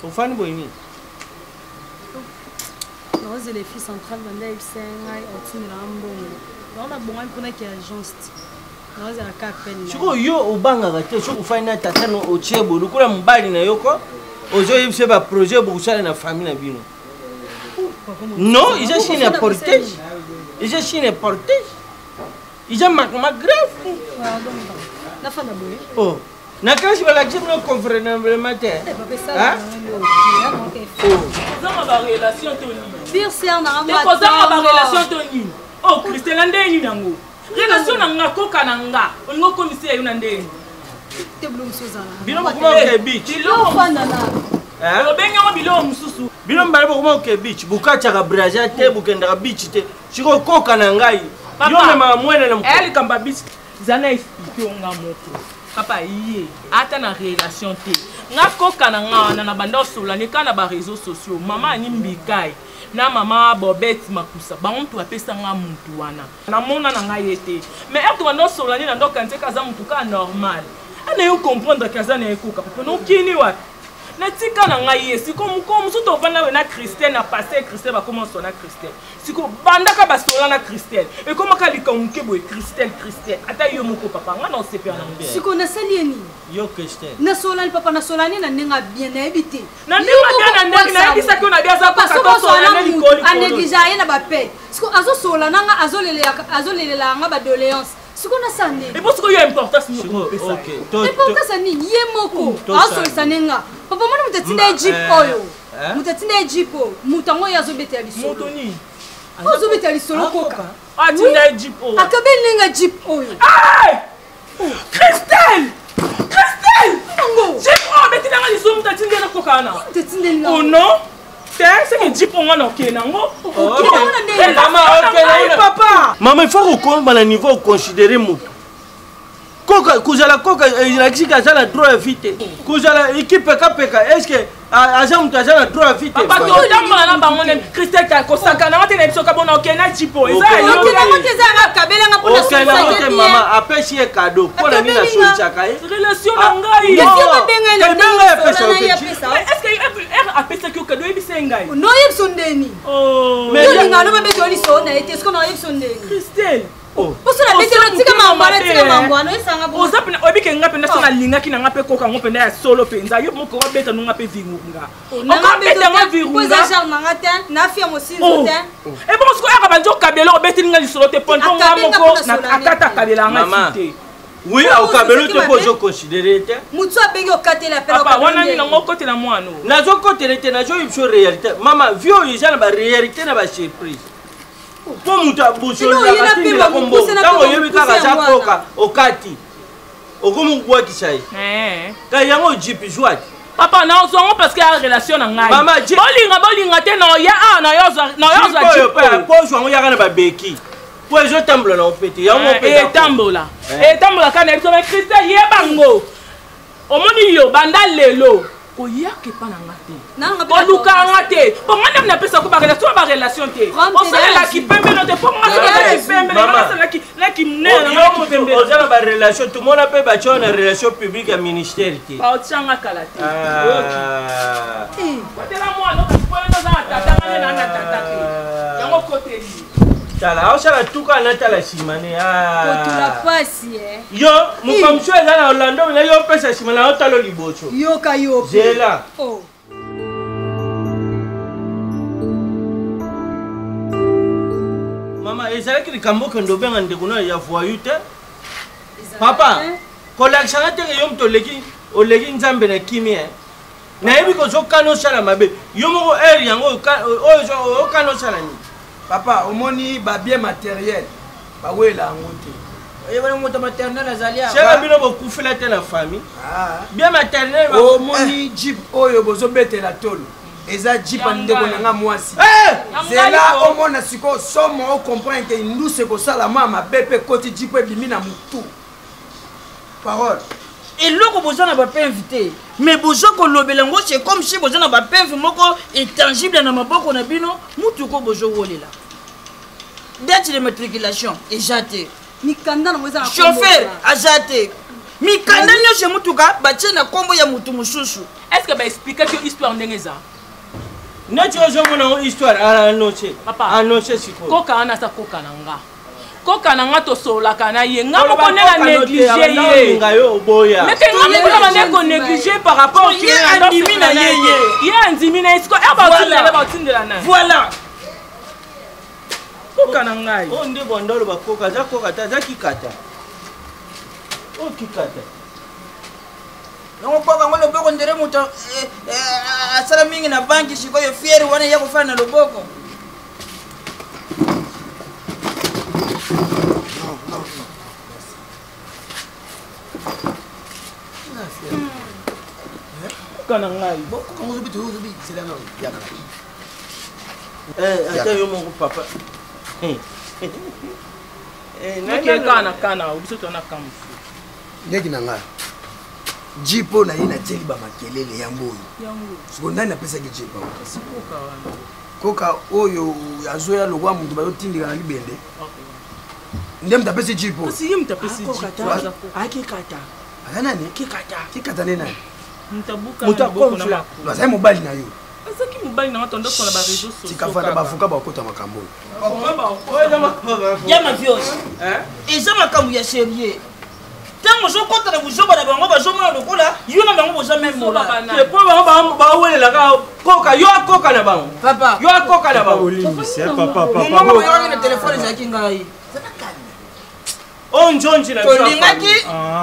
Ofandi boye nini? Naozela efi centrale banda ayebisa ngai otindelanga mbongo yango nabongami mpona ke agence ti naozela ka appel. Sikoyo yo obangaka te soki ofandi na tata no otie boye lokola mobali na yo ko ozoyebisa ye baprojet bokosala na famille na bino. Non, eza chine ya portage, eza chine ya portage, eza makama grave. Nafanda boye. Oh. Na classe balakisi bino convenablement te. Kozanga ba relation to nini? Kozanga ba relation to nini? Oh Christella ndenge nini yango? Relation na nga koka na nga olingi okomisa yo na ndenge nini? Bino bokoma oke beach. Obengi yango biloko mosusu. Bino mibale bokoma oke beach, bokatiaka braza te, bokendaka beach te. Sikoyo koka na ngai. Yo memaka mwene na mokolo. Likambo ya beach za na explike yo nga moko papa ye ata na relation te nga koka na nga wana na banda osolola ne kaka na ba réseaux sociaux mama ani mbikai na mama bobette makusa bango mutu bapesa nga mutu wana namona na ngai ye te mais heure tobanda osolola ne na ndo kanti aza mutu kaka normal ana yo comprendre ke aza na ye koka papa nokini wapi natika na ngai ye sikoyo mokolo mosusu tovanda na christelle na passe christelle bakoma osolola na christelle sikoyo bandaka basola na christelle ekomaka likambo moke boye christelle christelle ata yo moko papa ngai na osepela na ngo sikoyo nasali ye nini yo christelle nasolani papa nasolani na ndenge ya bien nayebi te na ndenge ya bien na ndenge nayebisaki yo na bi aza koka tosola na likolo anegligea ye na bape sikoyo azosola na nga azolelela nga badoléance sikoyo nasala ndenge epo sikoyo yo importance nini importance ya nini ye moko azosolisa ne nga papa moni moto atinda ye jeep eh, oyo eh? moto atinda ye jeep oyo moto yango ye azobetela lisolo azobetela lisolo ah, koka atinda ye jeep oyo akabeli ndenge jeep oyo oh. Christelle Christelle yango jeep oyo abeti nanga lisolo moto atindi ye na koka wana oh non te seke jeep oyo nga na okende nango papa mama il faut kokoma na niveau oconsidere moto koka kozala koka elakisi ke aza na droit ya vie te kozala ekipekapeka est ce que aza moto aza na droit ya vie te bato otambola na bango nde christelle kosakana ngo te na biso kabona okende na jipo ezakende mama apesi ye kado mpo na nini asolisaka ye relation na ngai apesaki yo kado oyebisa ye ngai noyebiso ndeni yolinga no babeti yo lisolo na ye te soki naoyebiso ndeni christelle Oh. poso na betelo tika mambo wana tika mambo wana oyesanga bongo oza pena oyebi ke nga mpenza so oh. nalingaki na nga mpe koka yango mpenza ya solo mpenza yo moko obeta no nga mpe virunga oh, okobeta nga virunga eza genre na nga te na fia mosinzo te ebongo sikoyo yaka banzi okabela obeteli nga lisolo te mpo nga moko akata akabela nga te oui okabelo te mpo ozoconsidere te motu abengi okatela papa wana nini nango okotela mwana nazokotela te nazoyebisa réalité mama vie oyo eza na baréalité na basurprise mpo moto abusololakatindelako mbongo ntango oyebi kaka aza koka okati okomi kobwakisa ye eh. ka yango jipi zwati papa nazwa yango parce que ya relation na ngai bolinga bolinga te naoya awa nayozwa jipo ozwa yango yaka na babeki mpo ezotambola na opete yango eh, etambola eh. etambola kaka na biso me christel yeba ngo omoni yo banda lelo koyaka epa na nga te koluka nga te mpo nga ndenge napesa ko barelation na barelation te osalelaki pembeno te mpo nga soki pembeno nasalelaki na kimunene na nga kipembeno oza na barelation tomona mpe batya na relation publique ya ministère te baotya nga kala te ah. kotela mwana okasi mpo yo oza na tata nga nde na na tata te yango koteli tala aosala tuka natala nsima ne ah. kotula pasi eh. yo mokamsu eza na orlando na yo opesa nsima na otalo liboso yoka yo zela oh. mama ezalaki likambo okende obenga ndeko na ya voyu te papa kolakisanga teke yo moto oleki oleki nzambe na kimia eh. nayebi kozokana osala mabe yo moko heure yango oyo okana osala nini papa omoni babien materiel bawela yango te oyebana moto maternel azali seka bino bokufela te na famille ah. bien maternel omoni eh. jeep oyo bozobetela tolo eza jeep ya ndeko na nga mwasi eh! zela omona sikoyo somo ocomprendre ke ndusu ekosala mwa mabe mpe ekoti jeep ebimi na motu parole eloko boza na bapemve te mais boza kolobela yango c'est comme si boza na bapemve moko etangible na maboko na bino mutuko bozowolela date de matriculation eza te mikanda nango eza chauffeur aza te mikanda nyonso ya motuka batie na nkombo ya motu mosusu Est ce que baexplikaki yo histoire ndenge eza? Neti ozomona yango histoire annonce. Papa. Annonce sikoyo. Koka wana aza koka na nga. Koka na nga tosololaka na ye. Nga moko nde na néglige ye. Olinga yo oboya. Meke nga moko na bande ko néglige par rapport Ye andimi na ye ye. Ye andimi na ye sikoyo. Eh, baotindela baotindela na. Voilà. Koka na ngai. Oyo nde bondolo bakoka aza koka te aza kikata. Oyo kikata. Yango koka yango loboko ndere moto eh, eh, asala mingi na banki sikoyo fiere wana ya kofanda na loboko. Koka na ngai. Eh, ata yo moko papa. Eh, Nake kaka na kana, biso tona kamusu. Leki na nga jeep oyo naye natieli bamakelele yango oyo siko nani napesaki jeep oyo koka oyo azoya lokwa moto bazotindika na libende nde moto apesi jeep oyo akikata aza nani kikata nde nani moto akonfla azali mobali na yo azaki mobali na nga tondoso na bareseau sociaux tika fanda bavuka bakota makambo oyo ya mavios eza makambo ya serieux ntango ozokɔta na buzoba na bango bazomona lokola yo na bango boza meme moral po bango bawelelaka koka yo akoka na bango papa yo akoka na bango mongongo boyokaki na telefone ezalaki ngai oyo nzonzi na tolingaki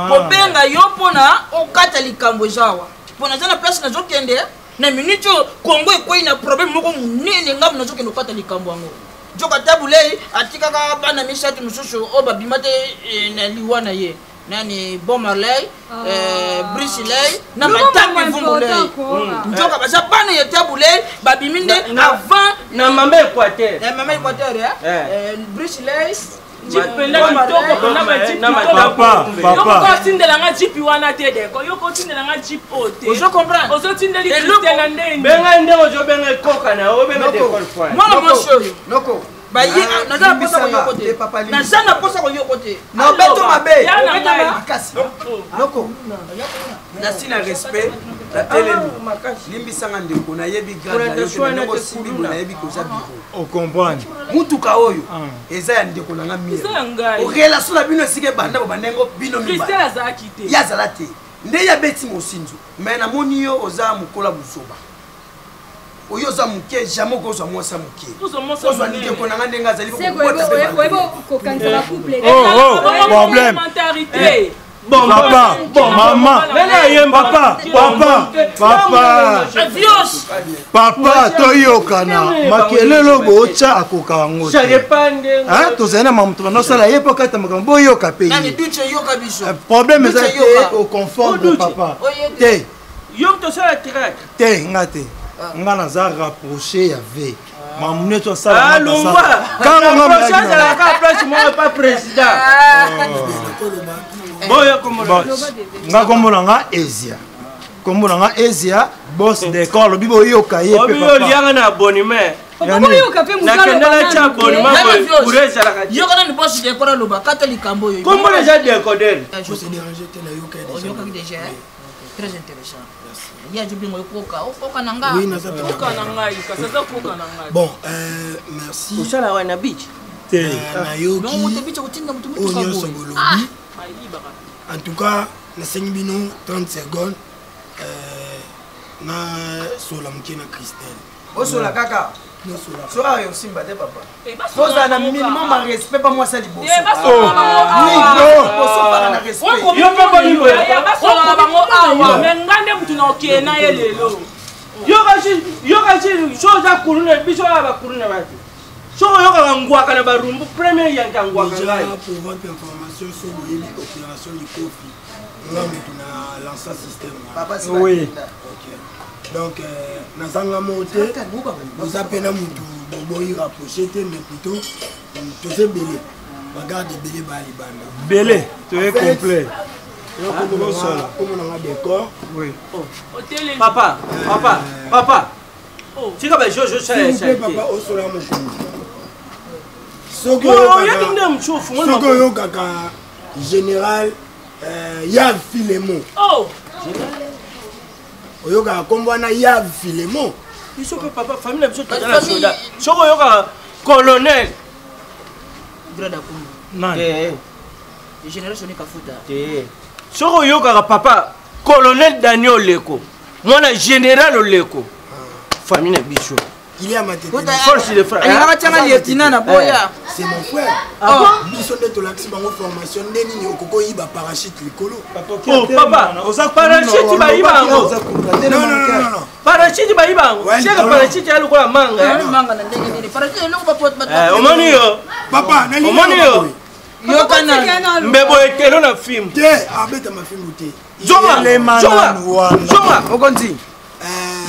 kobenga yo mpona okata likambo eza awa mpona eza na place nazokende na minute oyo kongo ekwei na problème moko monene ngambo nazokende kokata likambo yango joka tabulei atikaka bana misato mosusu oyo babima te eh, na liwa na ye nani bon marley ah. eh, brice ley na matambi vumbu ley nzoka baza bana ya tabulei babimi nde avant na mama équateur eh, mama équateur eh? brice ley jeep mpenza kitoko mpenza ba jeep kitoko yo moko otindela nga jeep wana te deko yo ko otindela nga jeep oyo te ozo comprendre ozotindeli Christelle na ndenge benga ndenge ozobenga ekoka na obenga dekole point mwana mwasi oyo noko baye naza na posa koyoko te naza na posa koyoko te na obeto mabe makasi noko nasi na respect natelemi limbisanga ndeko nayebi grade na yo te ndenge osimbi boye nayebi koza biro ocomprendre mutuka oyo eza ya ndeko na nga mirelation na bino esika ebanda bobanda yango bino mibale ye azala te nde ye abeti mosinzo me namoni yo oza mokola buzoba oyo oza moke jamais okozwa mwasi ya moke ozwa ndeko na nga ndenge azali problème papa mama papa papa papa papa toyokana makelele bootya akoka yango te tozali na mamoto banosala ye mpo akata makambo boyoka mpe ye problème eza te oconfondre papa te yo tosala théâtre te nga te nga naza rapproché ya v mamu nyonso asalaalongwaazalaka place moko pa président nga kombo na nga ezia kombo na nga ezia bos decor alobi boyoka ye olianga na abonnement nakendela ti abonnement boye ezalaka yoka nani bos decor aloba kata likambo oyo kombo na eza decoder oyokaki déjà très intéressant ye azobinga okoka okoka na nga oui naza koka na ngai kasi aza koka na ngai bon euh, merci osala wana beach te nayoki oyo nyonso bolobi ah! en tout cas nasengi bino 30 secondes euh, nasola moke na christelle osola kaka soki ayo osimba te papa ozala na minimum ya respect pa mwasi ya libosoosopaka na respect yo mpe bolingobasolaka bango awa me nga nde motu na okee na ye lelo yoka so oza kuluna biso oya bakuluna bato soki oyokaka ngwaka na barumbu premier yanka ngwaka ngai pour votre information so boyebi opération likofi nga motu na lança système oui donc euh, nazanga moko te boza mpe na motu boboyi rapproche te mais plutôt toza ebele bagarde ebele baya libanda bele toye complet omonanga décor papa papa papa oh. tika bajojo papa osola mokonzi soki oyokaka général euh, ya filemo oh. Oyokaka nkombo wana ya Filemon. Biso mpe papa, famille na biso toza na soda. Soki oyokaka colonel. Grade akumba. Nani? Te. Général Sony Kafuta. Te. Soki oyokaka papa colonel Daniel Oleko, mwana général Oleko. Famille na biso. Il est à ma tête. Force de frère. Alingaka tianga lieutenant na boya. C'est mon frère. Ah bon? Biso nde tolakisi bango formation nde nini okoki oyiba parachute likolo. Oh papa, parachute bayiba yango. Non non non non. Parachute bayiba yango. Seka parachute ya lokola manga. Manga na ndenge nini? Parachute eloko ba pot Eh, omoni yo. Papa, nalingi Omoni yo. Yokana. Mbebo etelo na film. Te, abeta mafimbu te. Zonga. Zonga. Zonga. Mokonzi.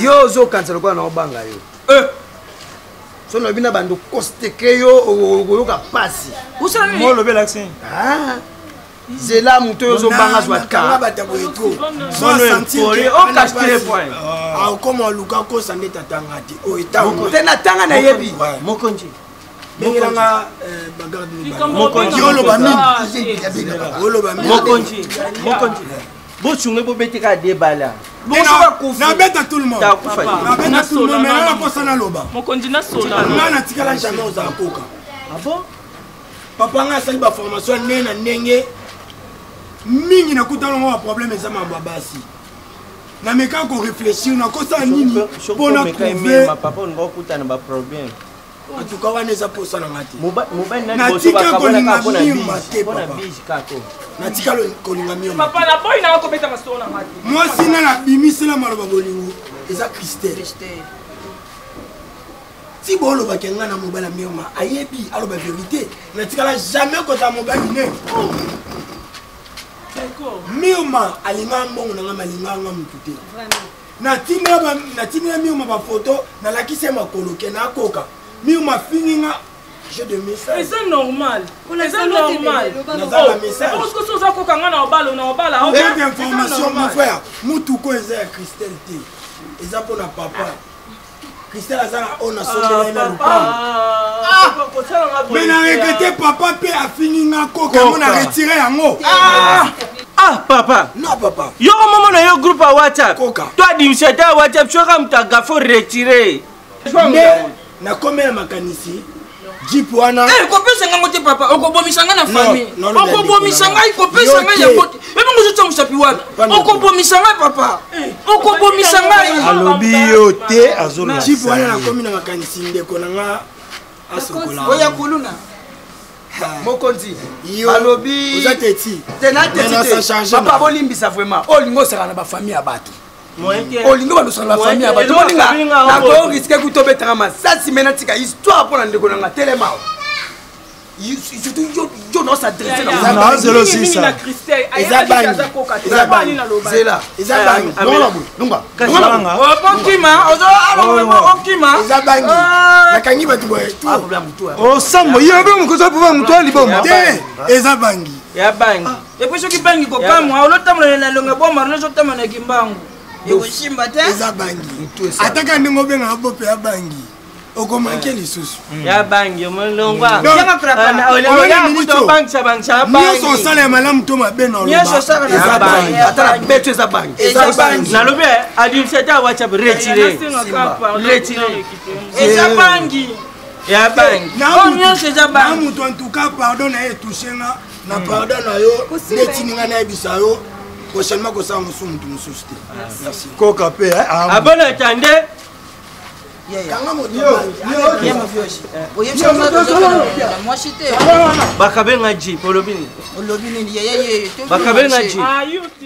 Yo ozokanisa lokola na obanga yo. So nalobi na bando kosteke yo okoyoka pasi. Molobela accent. Ah. Zela moto oyo ozobanga zwa ka. Bata boye trop. Okoma oluka kosa nde tatanga te. Oyo etango. Te natanga nayebi. Mokonzi. Bengelanga bagarde mibale. Mokonzi. Oloba mingi. Oloba mingi. Mokonzi. Mokonzi. Bosunge bobeteka de bala. Nabeta tout le monde. Nabeta tout le monde, mais nana posa naloba. Mokonzi nasola. Nga natikala jamais ozala koka. Ah bon? Papa nga asali ba formation ndenge na ndenge mingi nakutana ngo ba problème eza mambo ya basi. Nameka ko réfléchir nakosala nini mpona trouver papa olinga okutana ba problème. En tout cas wana eza posa na nga te. Mobali na liboso Natika bakabolaka kolinga mpona mirma bise, te mpona papa. bise kaka. Natika kolinga mirma. Papa na boyi na kobeta masolo na nga te. Mwasi na nabimisela maloba bolingo eza Christelle. Ti bolobaki nga na mobali ya mirma ayebi aloba vérité. Natikala jamais kozala mobali ne. Mirma alingaka mbongo na nga malingaka nga motu te. Natindela mirma bafoto nalakisi ye makolo ke nakoka. Mirma afingi nga j'ai de message. Eza normal. Eza normal. Naza na message. Parce que soza koka nga na obala na obala. J'ai d'information mon frère. Mutuko eza ya Christelle te. Eza mpona papa. Christelle aza na oyo nasombela ye na lupango. Mais na regrette papa mpe afingi nga koka yango na retire yango. Ah papa. Non papa. Yo momo na yo groupe ya WhatsApp. Koka. To administrateur ya WhatsApp soka moto agafo retire. Nde nakomela makanisi jeep wana. Kopesa ngango te papa, okobomisa ngai na famille. Non, Okobomisa ngai, kopesa Yo ngai te. yango te. Ebongo ozotya mosapi wapi? Okobomisa ngai papa. Okobomisa ngai. Alobi yo te azoloba. Jeep wana nakomi na makanisi ndeko na nga asokola. Oya kuluna. Mokonzi. Yo. Alobi. Oza teti. Te na teti Mais te. na charge Papa na. bolimbisa vraiment. Olingo osaka na ba famille ya bato. Moyen te. Olingo bandosaka na famille ya bato. Eloko Moninga famille nga nako oyo. risque kutu obetaka masasi me natika histoire mpo na ndeko na nga telema. Surtout yo yo na s'adresser na Na zelo Mingi mingi sisa. na Christelle. Eza Ayebaki bangi. aza koka te. Eza bangi. Nini naloba? Zela. Eza bangi. Longola boye, longa. Kasi- Okima, ozo okima. Eza bangi. Nakangi bato boye tout. Ah problème mutu. Osambo ye be mokozi apuva moto ya liboma. Te eza bangi. Ya bangi. Et puis soki bangi kokamwa, olotambola na longa boma, ozotambola na kimbangu. Ekosimba te. Eza bangi. Ataka ndenge obengaka bope ya bangi. Okomanke lisusu. Ya bangi molongwa. Donc, Obangisa bangisa nyonso bangi. osala ya malamu to mabe na Nyonso oloba osala na eza bangi. bangi. Ata na beto eza bangi. Eza bangi. Nalobi administrateur ya WhatsApp retire. Retire. Eza bangi. Ya bangi. Na Oyo mutu- nyonso eza na bangi. mutu en tout cas pardon na ye etouche nga na pardon na yo nde etindi nga nayebisa yo prochainement kosala mosusu mutu mosusu te. Merci. Koka pe Ah bon attendez. Kanga moto bangi. Ye mofioshi. Oyebisa nga tozoka na mwasi te. Bakabenga jeep olobi nini? Olobi nini? Yaya ye. Bakabenga jeep. Ah yo te.